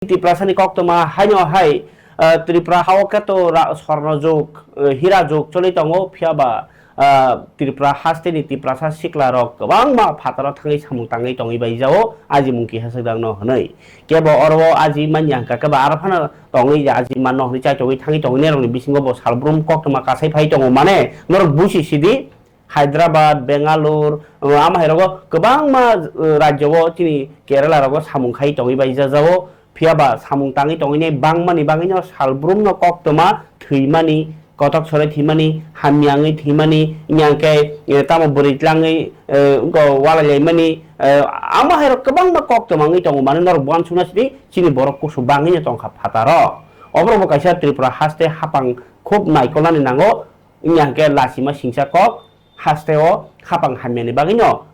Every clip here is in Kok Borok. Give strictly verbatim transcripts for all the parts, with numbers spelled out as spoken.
Tiprasani koktwma haino hai, ah, Tripura hao khe to ra-, sorno jug, eh, hira jug choli tongo, phiya ba, ah, Tripura hasteni Tiprasa sikla rok kwbangma phataro thangwi samung tangwi tongwi bai jao, ajimung kiha swk dang no hwnwi. Kebo oro o aji manya hwnkha khe ba aro phano tongwi aji manno hwnwi chai tongwi thangwi tongwi nerokni bisingo bo salbrum koktwma kasai phai tongo mane norok busi sidi. Hyderabad, Bangalore, uh, ama hai rogo kwbangma, uh, rajyo o chini Kerala rogo samung khai tongwi bai jajao. Phiya ba samung tangwi tongwinai bangmani bagwino salbrumno koktwma thwimani, kotok sorai thwimani, hamyangwi thwimani, wngya khe, eh, tamo bwrwi tlangwi, eh, wngkha walai laimani, eh, ama hai rok kwbangma koktwma wngwi tongo. Mane norok uansukna sidi chini borok kusu bangwino tongkha phataro. Oborok bo kaisa Tripura haste hapang khub naikolnani nango. Wngya hwnkhe lachima singcha kok hasteo hapang hamyani bagwino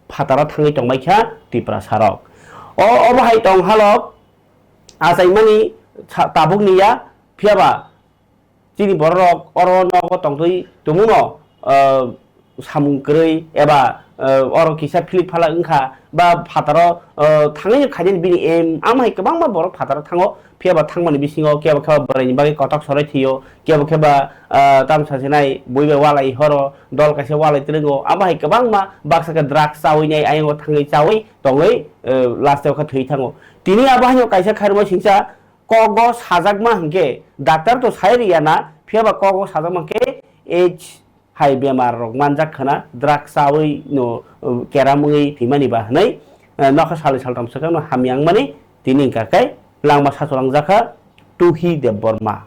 phataro thangwi tongbaikha Tiprasarok. O, obo hai tong halok achaimani sa-, tabukni ya, phiyaba chini bororok oro nogo tongtwi tongmungno, ah, samung kwrwi eba, ah, oro kisa philik phalak wngkha ba phataro, ah, thangwi khainani bini aim, amo hai kwbangma borok phataro thango. Phiya ba thangmani bisingo kebo khe ba bwraini bagwi kotok sorai thwio, kebo khe ba, ah, tamsa sinai bui bai walai horo, dol kaisa walai twrwngo, abo hai kwbangma baksa khe drugs chawi nai ayang o thangwi chawi tongwi, eh, last o khe thwi thango. Tini abo haino kaisa khairokma singcha kogo sajakma hwnkhe, doctor to sai rwya na, phiya ba kogo sajakma hwnkhe AIDS hai bemar rok manjak khna, drugs chawi no, uh, keram wngwi thwimani ba hwnwi, uh, nokha salni saltham swkang no hamya wngmani tini wngkha khe langma sachulangjak kha Tuhi Debbarma.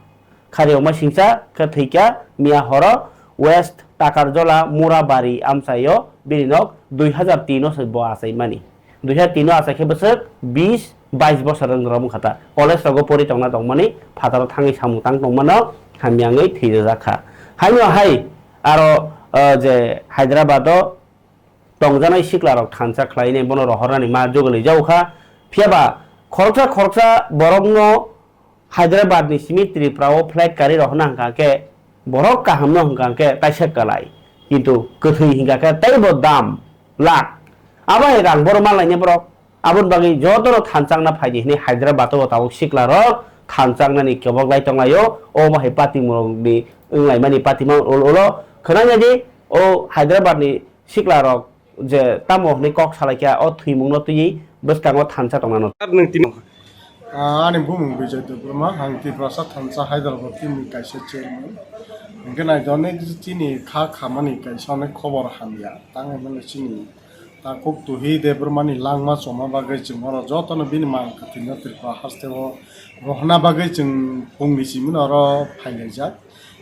Khari rok ma singcha khe thwikha miya horo West Takarjola Murabari amchaio bini nok dui hazar tin o se bo achaimani. Dui hazar tin o achai khe bwswk bis bais bosor wng rwmwkha ta. College rogo pori tongna tongmani phataro thangwi samung tang tongmano hamya wngwi thwi rwjak kha. Haino hai aro, o, je Hyderabad o tongjanai sikla rok thansa khlainai bono rohornani ma jogolwi jao kha. Phiya ba khoroksa khoroksa borokno Hyderabad ni simi Tripura o flight kari rohorna hwnkha khe borok kaham no hwnkha khe taisa kwlai, kintu kwthwi hwnkha khe teibo dam lak. Abo hai rang bohrok manlainai borok. Aboni bagwi jotono thansa wngna phaidi hwnwi Hyderabad o tabuk sikla rok thansa wngnani kebok lai tonglaio. Obo hai patimung rokni wnglaimani patima ul ulo khwnai nai di o Hyderabad ni sikla rok je tamo hwnwi kok salaikha, o thwimungno twiwi bwskango thansa tongnano. Ar nwng tini Ah, ani bumung Bijoy Debbarma, ang Tiprasa Thansa Hyderabad team ni kaisa chairman. Hwnkhe nai di, onek chini kha khamani kaisa onek khobor hamya. Tang hwnmano chini takhuk Tuhi Debbarma ni langma choma bagwi chwng oro jotono bini mang kwthwino Tripura haste o rohorna bagwi chwng pungni simi no oro phailaijak.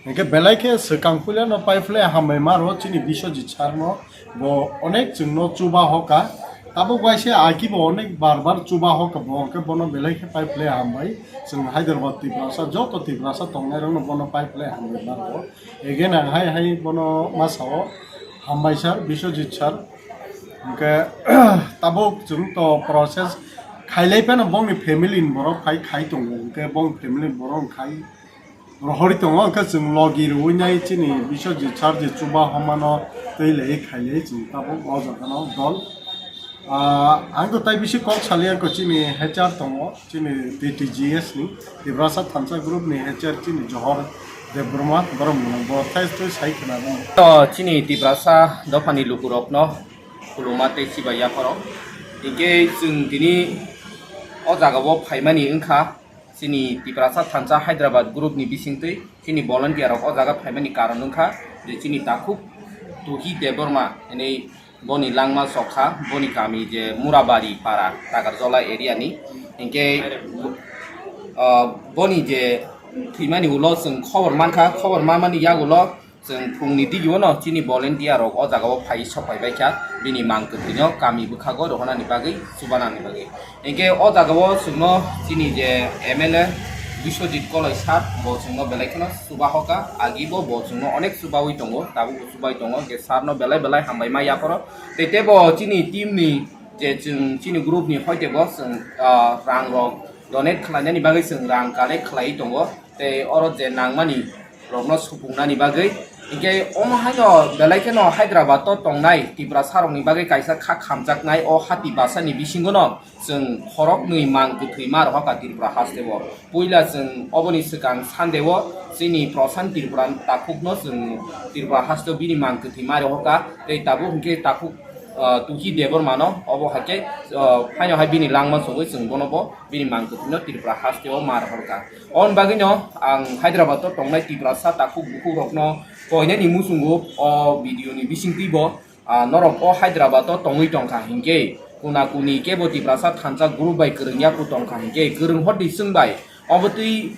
Hwnkhe belai khe swkang puila no pai phlai hambai ma rwo chini Biswajit sir no, bo onek chwng no chuba hoka. Tabuk bai se aki bo onek bar bar chuba hoka bo, hwnkhe bono belai khe pai phlai hambai. Chwng Hyderabad Tiprasa, joto Tiprasa tongnai rok no bono pai phlai hambai ma rwo. Again ang hai hai bono ma sao, hambai sir, Biswajit sir. Hwnkhe tabuk chwng to process khailai phano bongni family ni borok khai khai tongo, hwnkhe bong family ni borok khai rohorwi tongo, hwnkhe chwng logi rwui nai chini Biswajit sir je chuba homano twi lai khailai chwng tabuk o jagano dol. Ah, ang to tai bisi kok saliya ko chini H R tongo, chini T T G S ni, Tiprasa Thansa Group ni H R chini Johor Debbarma, borok mwnang bo thai twi sai khna rwmani. To chini Tiprasa dophani lukurokno khuluma tei chibai yapharo. Hinkhe chwng tini o jagao phaimani wngkha. Chini Tiprasa Thansa Hyderabad group ni bisingtwi chini volunteer rok o jaga phaimani karon wngkha je chini takhuk Tuhi Debbarma hinwi boni langma chokha, boni kami je Murabari para Takarjola area ni. Hinkhe, ah, boni je thwimani ulo chwng khobor mankha, khobor manmani yagulo chwng phungni digio no chini volunteer rok o jagao phai sok phai baikha, bini mang kwthwino kami bwkhago rohornani bagwi, chubanani bagwi. Hinkhe o jagao chwngno chini je M L A Biswajit Koloi sir, bo chwngno belai kheno chubahoka, agibo bo chwngno onek chubawi tongo, tabukbo chubai tongo, hinkhe sir no belai belai hambai ma yaphoro. Tei teibo chini team ni je chwng chini group ni hoitebo chwng, ah, rang rok donate khlainani bagwi chwng rang collect khlaiwi tongo. Tei oro je nangmani rokno supungnani bagwi Hinkhe omo haino belai kheno Hyderabad o tongnai Tiprasa rokni bagwi kaisa kha khamjaknai o hati basa ni bisingo no chwng khoroknwi mang kwthwi ma rohorkha Tripura haste o. Puila chwng oboni swkang Sunday o chini Prashant Tripura takhuk no chwng Tripura haste o bini mang kwthwi ma rohorkha tei tabuk hinkhe takhuk ah, Tuhi Debbarma no obo hai khe ah, phaino hai bini langma sogwi chwng bono bo bini mang kwthwi no Tripura haste o ma rohorkha. Oboni bagwi no ang Hyderabad o tongnai Tiprasa takhuk bukhuk rok no koinani muchungo o video ni bisingtwi bo ah, norok o Hyderabad o tongwi tongkha hinkhe kuna kuni kebo Tiprasa thansa group bai kwrwng yaku tongkha hinkhe kwrwng hor di chwng bai obo twi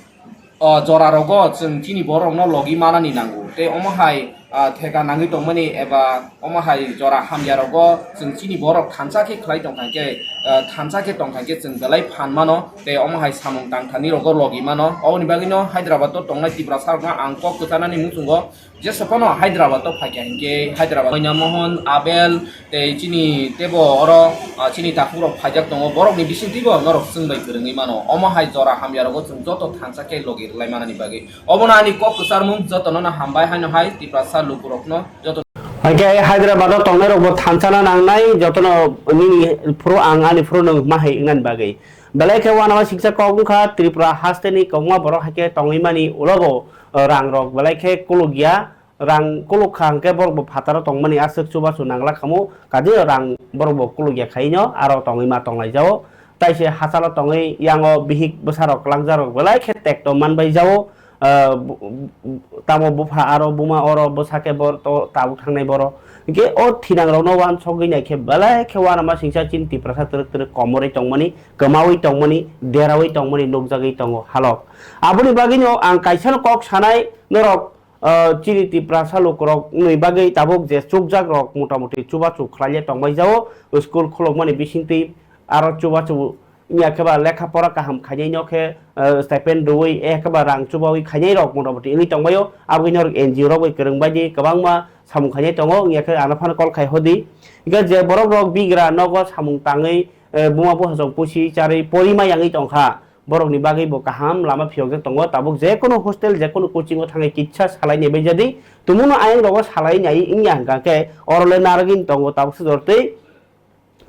o jora rogo chwng chini borok no logi manani nango tei omo hai ah, theka nangwi tongmani eba omo hai jora hamya rogo chwng chini borok thansa khe khlai tongkha hinkhe ah, thansa khe tongkha hinkhe chwng belai phan mano tei omo hai samung tangthani rogo logi mano. Oboni bagwi no Hyderabad o tongnai Tiprasa rok no ang kok kwchanani muchungo jesa phano Hyderabad o phaikha hinkhe Hyderabad Maina Mohon, Abel tei chini tebo oro ah, chini takhuk rok phaijak tongo, borok ni bisingtwi bo norok chwng bai kwrwngwi mano. Omo hai jora hamya rogo chwng joto thansa khe logi rwlai manani bagwi. Obono ani kok kwcharmung, jotono no hambai haino hai Tiprasa lukurokno joto. Hinkhe Hyderabad o tongnai rok bo thansa na nangnai, jotono nini phuru ang ani phuru nwng ma hai wngnani bagwi. Belai khe uanama siksa kok wngkha Tripura haste ni kwbangma borok hai khe tongwi mani ulo bo, eh, rang rok belai khe kulukya, rang kuluk kha hinkhe borok bo phataro tongmani aswk chubachu nangla khamu, kadi rang borok bo kulukya khaino aro tongwi ma tonglaijao. Tai se hachalo tongwi yango bihik bwsarok kwlangjarok belai khe tekto manbai jao. Ah, bu-, bu-, tamo bupha aro buma oro bwsa khe bor to tabuk thangnai boro. Hinkhe o thinangrokno uansukgwi naikhe belai khe uanama singsa chini Tiprasa twrwk twrwk komorwi tongmani, kwmawi tongmani, derawi tongmani nukjagwi tongo halok. Aboni bagwino ang kaisano kok sanai norok, ah, chini Tiprasa lukurokni bagwi tabuk je chukjakrok motamuti chubachu khlaile tongbai jao, school khulukmani bisingtwi aro chubachu wngya khe ba lekha pora kaham khainai no khe, ah, stipend rwui, eh, khe ba rang chubaui khainai rok motamuti wngwi tongbaio. Aboni norok N G O rok bai kwrwng bai di kwbangma samung khainai tongo, wngya khe ano phano call khai hodi. Hinkhe je borok rok bigra nogo samung tangwi, eh, buma bupha song pusi charwi porima yangwi tongkha. Borokni bagwi bo kaham lama phiyokjak tongo. Tabuk jekono hostel, jekono coaching o thangwi kisa salai naibai jadi. Tumungno ayang rogo salai nai wngya hwnkha khe oro le narwgwini tongo tabuk se jortwi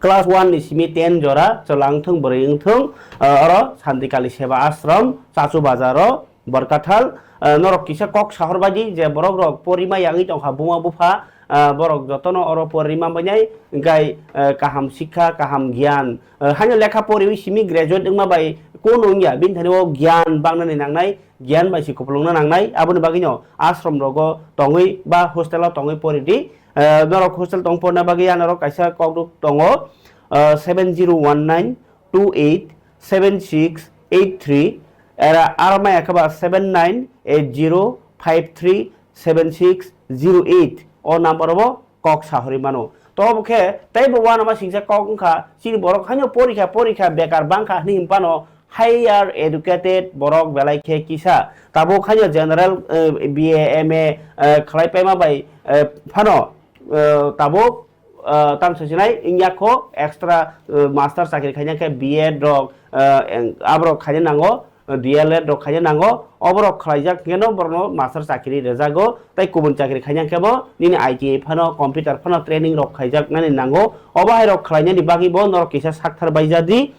class one ni simi ten jora chwla wngthung, bwrwi wngthung, ah, oro Santikali Seva Ashram, Chachu Bazar o, Borkathal, ah, norok kisa kok sahor bai di je borok rok porima yangwi tongkha buma bupha, ah, borok jotono oro porima bai nai, hwnkhe, ah, kaham sikha, kaham giyan, ah, haino lekha poriwi simi graduate wngma bai kunu wngya, bini thani o giyan bangnani nangnai, giyan bai se kupulungna nangnai, aboni bagwino ashram rogo tongwi ba hostel o tongwi pori di. Ah, norok hostel tong porna bagwi yanorok kaisa kokduk tongo, ah, seven zero one nine two eight seven six eight three, era aro maya khe ba seven nine eight zero five three seven six zero eight, o number o bo kok sahori mano. To obo khe teibo uanama singsa kok wngkha, chini borok haino porikha porikha bekar bangkha hwnwi hinphano higher educated borok belai khe kisa. Tabuk haino general, eh, B A, M A, eh, khlai paima bai, eh, phano, eh, tabuk, eh, tamo sachinai wngya kho extra, eh, master chakri khaina khe B Ed rok, eh, eng-, aborok khaina nango, eh, D L Ed rok khaina nango. Oborok khlaijak hwnkhe no borokno master chakri rwjago. Tei kubun chakri khaina khe bo nini I T I phano, computer phano training rok khaijaknani nango. Obo hai rok khlainani bagwi bo norok kisa sakthar bai jadi.